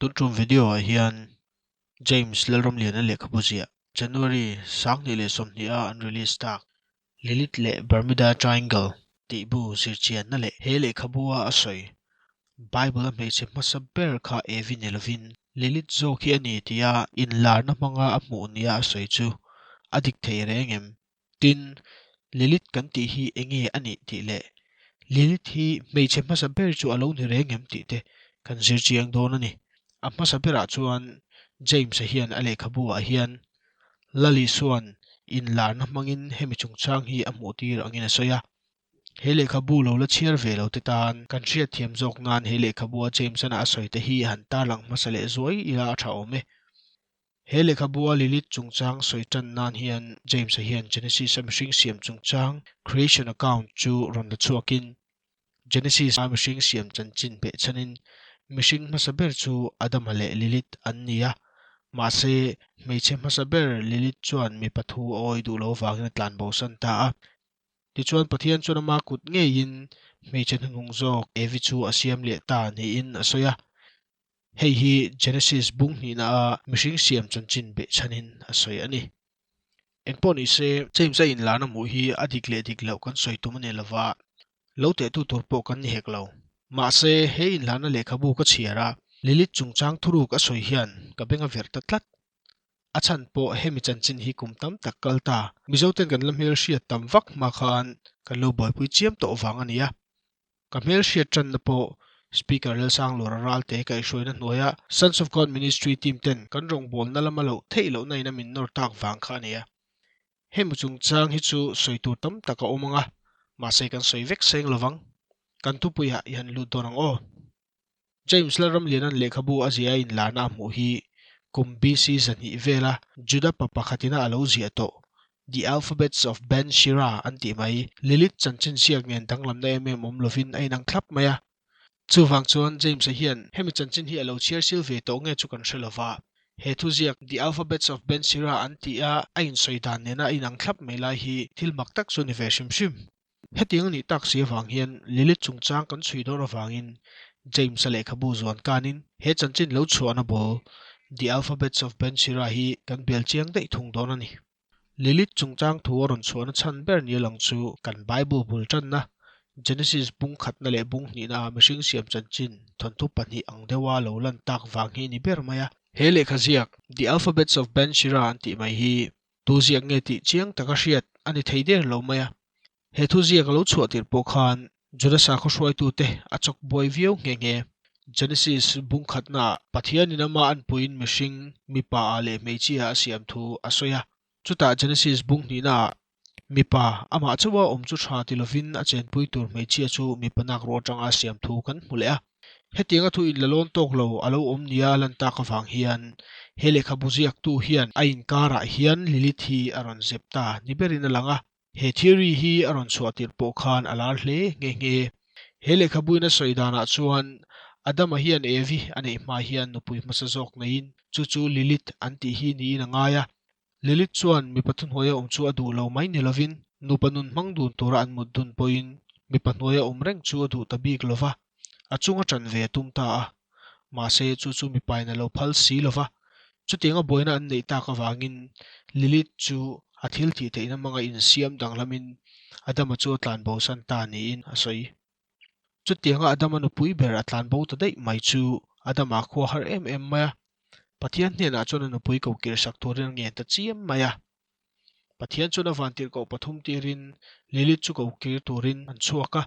Tun tum video ah hian James Lalramliana lehkhabu ziah January 2020 a an release tak Lilith leh Bermuda Triangle tih bu zirchianna leh he lehkhabu a a sawi Bible a hmeichhe hmasa ber kha Evi ni lovin Lilith zawk hi a ni tia inlarna hmanga a hmuh nia a sawi chu a dik thei reng em? Tin, Lilith kan tih hi enge a nih tih leh Lilith hi hmeichhe hmasa ber chu a lo ni reng em tih te kan zir chiang dawn a ni. A hmasa berah chuan James-a hian a lehkhabu ah hian Lali chuan inlarna hmangin hemi chungchang hi a hmuh tir angin a sawi a. He lehkhabu lo la chhiar ve lo te tan kan hriatthiam zawk nan he lehkhabua James-ana a sawi te hi han tarlang hmasa leh zuai ila a tha awm e. He lehkhabua Lilith chungchang sawi tan nan hian James-a hian Genesis-a mihring siam chungchang, creation account, chu rawn la chhuakin, Genesis-a mihring siam chanchin peh chhanin mihring hmasa ber chu Adama leh Lilith an ni a, mahse hmeichhe hmasa ber Lilith chuan mipa thu a awi duh lo vangin a tlanbosan ta a. Tichuan Pathian chuan ama kut ngeiin hmeichhe hnuhnung zawk Evi chu a siam leh ta niin a sawi a. Hei hi Genesis bung hnihna a mihring siam chanchin behchhanin a sawi a ni. Engpawh ni se, James a inlarna hmuh hi a dik leh dik loh kan sawi tum a ni lova, lo tehtu tur pawh kan ni hek lo. Mahse, he inlarna lehkhabu ka chhiar a, Lilith chungchang thuruk a sawi hian ka beng a verh ta tlat. A chhan pawh hemi chanchin hi kum tam tak kal ta. Mizoten kan la hmelhriat tam vak hma khan kan lo buaipui chiam tawh vang a ni a. Ka hmelhriat tanna pawh Speaker Lalsanglura Ralte kaihhruaina hnuaia Sons of God Ministry team ten kan rawngbawlna lama loh theih lohna in a min nawr tak vang kha a ni a. Hemi chungchang hi chu sawi tur tam tak a awm ang a, mahse kan sawi vek seng lovang. Kan thupuiah i han lut dawn ang aw. James Lalramliana'n lehkhabu a ziah a inlarna a hmuh hi kum BC 200 vela Juda pa pakhatina a lo ziah tawh The Alphabets of Ben Sira an tih mai Lilith chanchin ziak nen danglamna em em awm lovin a inang thlap mai a. Chuvang chuan James-a hian hemi chanchin hi a lo chhiar sil ve tawh nge chu kan hre lova. He thuziak The Alphabets of Ben Sira an tih a a insawi dan nena a inang thlap mai lai hi thil mak tak chu ni ve hrim hrim. Hetiang a nih tak si avang hian Lilith chungchang kan chhui dawn avangin James-a lehkhabu zuan kanin he chanchin lo chhuahna ball The Alphabets of Ben Sira hi kan bel chiang daih thung dawn a ni. Lilith chungchang thu a rawn chhuahna chhan ber ni lang chu kan Bible bul tanna Genesis bung khatna leh bung hnihna ah mihring siam chanchin thawnthu pahnih ang deuha lo lan tak vang hi ni ber mai a. He lehkha ziak The Alphabets of Ben Sira an tih mai hi Tu ziak nge tih chiang taka hriat a ni thei der lo mai a. He thu ziak a lo chhuah tirh pawh khan Juda sakhaw hruaitute a chawk buai viau nghe nghe. Genesis bung khatnaah Pathianin ama anpuiin mihring, mipa ah leh hmeichhia a siam thu a sawi a. Chutah Genesis bung hnihnaah mipa amah chauha awm chu tha ti lovin a chenpui tur hmeichhia chu mipa nak ruah atanga a siam thu kan hmu leh a. Hetianga thu inlalawn tawk lo a lo awm nia lan tak avang hian he lehkhabu ziaktu hian a inkarah hian Lilith hi a rawn zep ta ni berin a lang a. He theory hi a rawn chhuah tirh pawh khan a lar hle nghe nghe. He lehkhabuin a sawi danah chuan Adama hian Evi a neih hma hian nupui hmasa zawk neiin chu chu Lilith an tih hi niin a ngai a. Lilith chuan mipa thuhnuaia awm chu a duh lo mai ni lovin nupa nun hmang dun tura an mut dun pawhin mipa hnuaia awm reng chu a duh ta bik lo va, a chunga ṭan ve a tum ta a. Mahse, chu chu mipain a lo phal si lo va, chutianga buaina an neih tak avangin Lilith chu a thil tih theihna hmanga insiam danglamin Adama chu a tlanbosan ta niin a sawi. Chutianga Adama nupui ber a tlanbo ta daih mai chu Adama khua har em em mai a, Pathian hnenah chuan a nupui ko kirsak turin a ngen ta chiam mai a. Pathian chuan a vantirhkoh pathum tirin Lilith chu ko kir turin an chhuak a.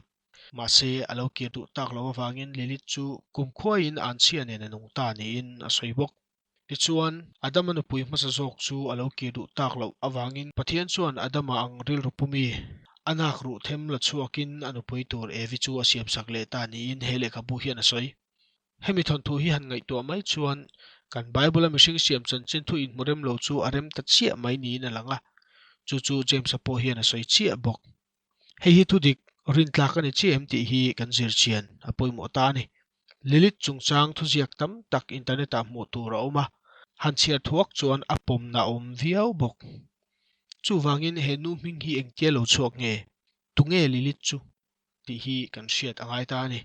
Mahse, a lo kir duh tak loh avangin Lilith chu kumkhuaiin anchhia nen a nung ta niin a sawi bawk. Tichuan, Adama nupui hmasa zawk chu a lo kir duh tak loh avangin Pathian chuan Adama ang rilru pumi a nak ruh them la chhuakin a nupui tur Evi chu a siamsak leh ta niin he lehkhabu hian a sawi. Hemi thawnthu hi han ngaihtuah mai chuan kan Bible-a mihring siam chanchin thu inhmu rem lo chu a rem ta chiah mai niin a lang a, chu chu James-a pawh hian a sawi chiah bawk. Hei hi thudik rintlak a ni chiah em tih hi kan zir chian a pawimawh ta a ni. Lilith chungchang thuziak tam tak internet-ah hmuh tur a awm a, han chhiar thuak chuan a pawmna a awm viau bawk. Chuvangin he nu hming hi engtia lo chhuak nge? Tunge Lilith chu? tih hi kan hriat a ngai ta a ni.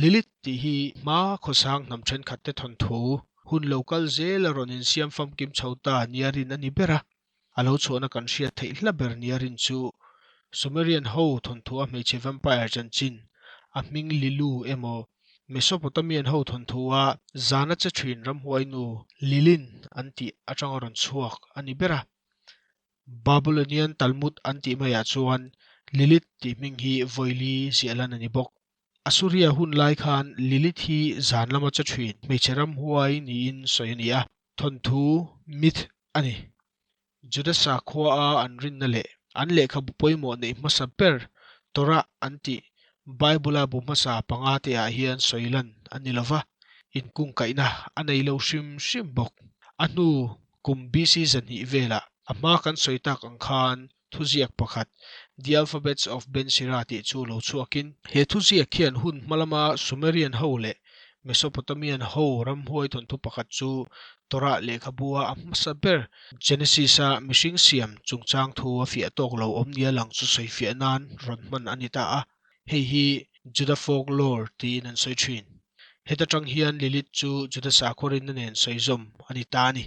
Lilith tih hi hma khawsang hnam thenkhatte thawnthu hun lo kal zel a rawn insiam famkim chho ta nia rin a ni ber a. A lo chhuahna kan hriat theih hla ber nia rin chu Sumerian ho thawnthua hmeichhe vampire chanchin, a hming Lilu emaw Mesopotamian ho thawnthua zana che thin ramhuainu Lilin an tih atanga rawn chhuak a ni ber a. Babylonian Talmud an tih maiah chuan Lilith tih hming hi vawili ziah lan a ni bawk. Assuria hun lai khan Lilith hi zan lama che thin hmeichhe ramhuai niin sawi a ni a, thawnthu, myth, a ni. Juda sakhua-a an rinna leh an lehkhabu pawimawh neih hmasa ber Torah an tih Bible-a bu hmasa panga te-ah hian sawi lan a ni lo va, inkungkaihna a nei lo hrim hrim bawk. A hnu kum BC zahnih velah a hma kan sawi tak ang khan thuziak pakhat The Alphabets of Ben Sira tih chu lo chhuakin, he thuziak hian hun hma lama Sumerian ho leh Mesopotamian ho ramhuai thawnthu pakhat chu Torah lehkhabua a hmasa ber Genesis-a mihring siam chungchang thu a fiah tawk lo awm nia lang chu sawifiah nan rawn hman a ni ta a, hei hi Juda folklore tiin an sawi thin. Heta tang hian Lilith chu Juda sakhaw rinna nen sawizawm a ni ta a ni.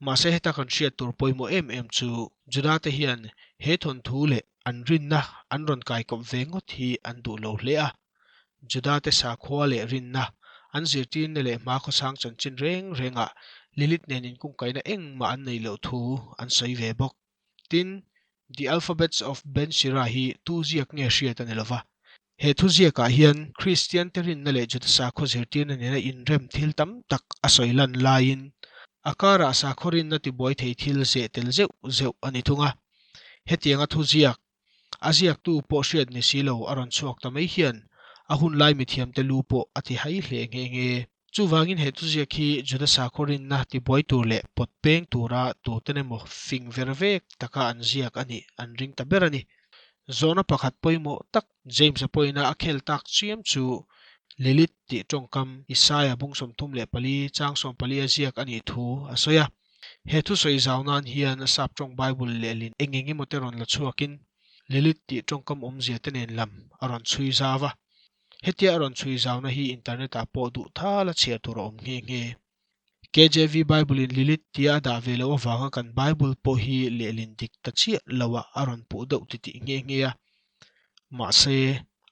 Mahse heta kan hriat tur pawimawh em em chu Juda-te hian he thawnthu leh an rinna an rawn kaikawp ve ngawt hi an duh lo hle a. Juda-te sakhua leh rinna, an zirtirna leh hmakhawsang chanchin reng rengah Lilith nen inkungkaihna engmah an neih loh thu an sawi ve bawk. Tin, The Alphabets of Ben Sira hi tu ziak nge hriat a ni lova. He thuziakah hian Kristiante rinna leh Juda sakhaw zirtirna nena inrem thil tam tak a sawi lan laiin a karah sakhaw rinna tibuai thei thil zeh tel zeuh zeuh a ni thung a. Hetianga thuziak, a ziaktu pawh hriat ni si lo a rawn chhuak ta mai hian a hunlai mithiamte lu pawh a ti hai hle nghe nghe. Chuvangin he thuziak hi Juda sakhaw rinna tibuai tur leh pawt peng tura tuten emaw fing ver vek taka an ziak a nih an ring ta ber a ni. Zawhna pakhat pawimawh tak James-a pawina a khel tak chiam chu Lilith tih tawngkam Isaia bung 34 chang 14 a ziak a nih thu a sawi a. He thusawi zau nan hian Sap tawng Bible lehlin eng eng emaw te rawn la chhuakin Lilith tih tawngkam awmzia te nen lam a rawn chhui zau a. Hetia a rawn chhui zauna hi internet ah pawh duh thal a chhiar tur a awm nghe nghe. KJV Bible in Lilith tia a dah ve loh avanga kan Bible pawh hi lehlin dik ta chiah lo ah a rawn puh deuh titih nghe nghe a. Mahse,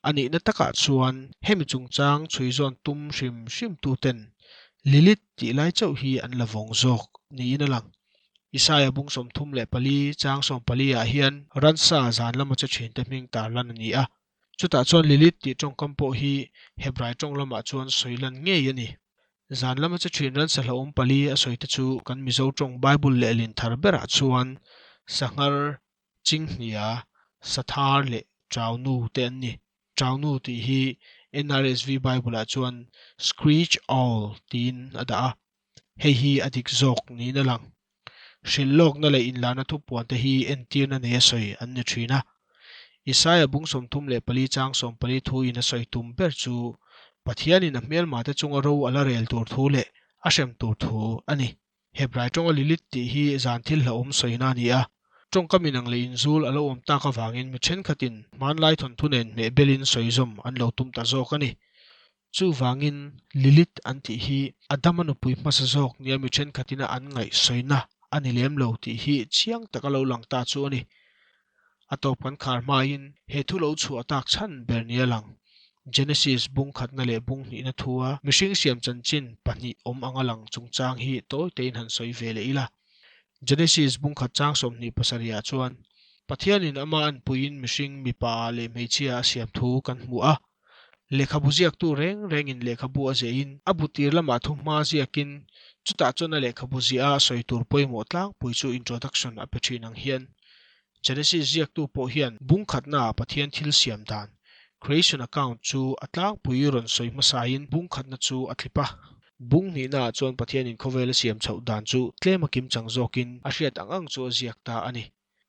a nihna takah chuan hemi chungchang chhui zawn tum hrim hrim tu ten Lilith tih lai chauh hi an la vawng zawk niin a lang. Isaia bung 34 chang 14 ah hian ransa zan lama che thinte hming tarlan a ni a. Chutah chuan Lilith tih tawngkam pawh hi Hebrai tawng lamah chuan sawi lan ngei a ni. Zan lama che thin ransa hlauhawm pali a sawi te chu kan Mizo tawng Bible lehlin thar berah chuan Sanghar, Chinghnia, Sathar leh Chaunu te an ni. Chaunu tih hi NRSV Bible-ah chuan Screech Owl tiin a dah a, hei hi a dik zawk niin a lang. Hrilhlawkna leh inlarna thupuan te hi entirna nei a sawi an ni thin a. Isaia bung 34 chang 14 thu in a sawi tum ber chu Pathianin a hmelma te chunga ro a la rel tur thu leh a hrem tur thu a ni. Hebrai tawnga Lilith tih hi zan thil hlauhawm sawina a ni a. Tawngkam inang leh inzul a lo awm tak avangin mi thenkhatin hmanlai thawnthu nen hmehbelin sawizawm an lo tum ta zawk a ni. Chuvangin Lilith an tih hi Adama nupui hmasa zawk nia mi thenkhatin a an ngaihsawina a ni lem lo tih hi chiang taka lo lang ta chu a ni. A tawp kan khar hmain he thu lo chhuah tak chhan ber nia lang. Genesis bung khatna leh bung hnihna thua mihring siam chanchin pahnih awm anga lang chungchang hi tawi tein han sawi ve leh ila. Genesis bung khat chang 27 ah chuan Pathianin ama anpuiin mihring mipa leh hmeichhia a siam thu kan hmu a. Lehkhabu ziaktu reng rengin lehkhabu a ziahin a bu tir lamah thu hma ziakin chutah chuan a lehkhabu ziah a sawi tur pawimawh tlangpui chu introduction a pe thin ang hian Genesis ziaktu pawh hian bung khatnaah Pathian thil siam dan, creation account, chu a tlangpui rawn sawi hmasain bung khatna chu a tlip a. Bung hnihnaah chuan Pathianin khawvel a siam chhoh dan chu tlem a kimchang zawkin a hriat ang ang chu a ziak ta a ni.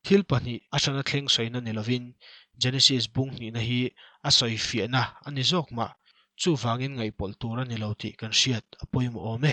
Thil pahnih a hrana thleng sawina ni lovin Genesis bung hnihna hi a sawi fiahna a ni zawk mah. Chuvangin ngaihpawlh tur a ni lo tih kan hriat a pawimawh awm e.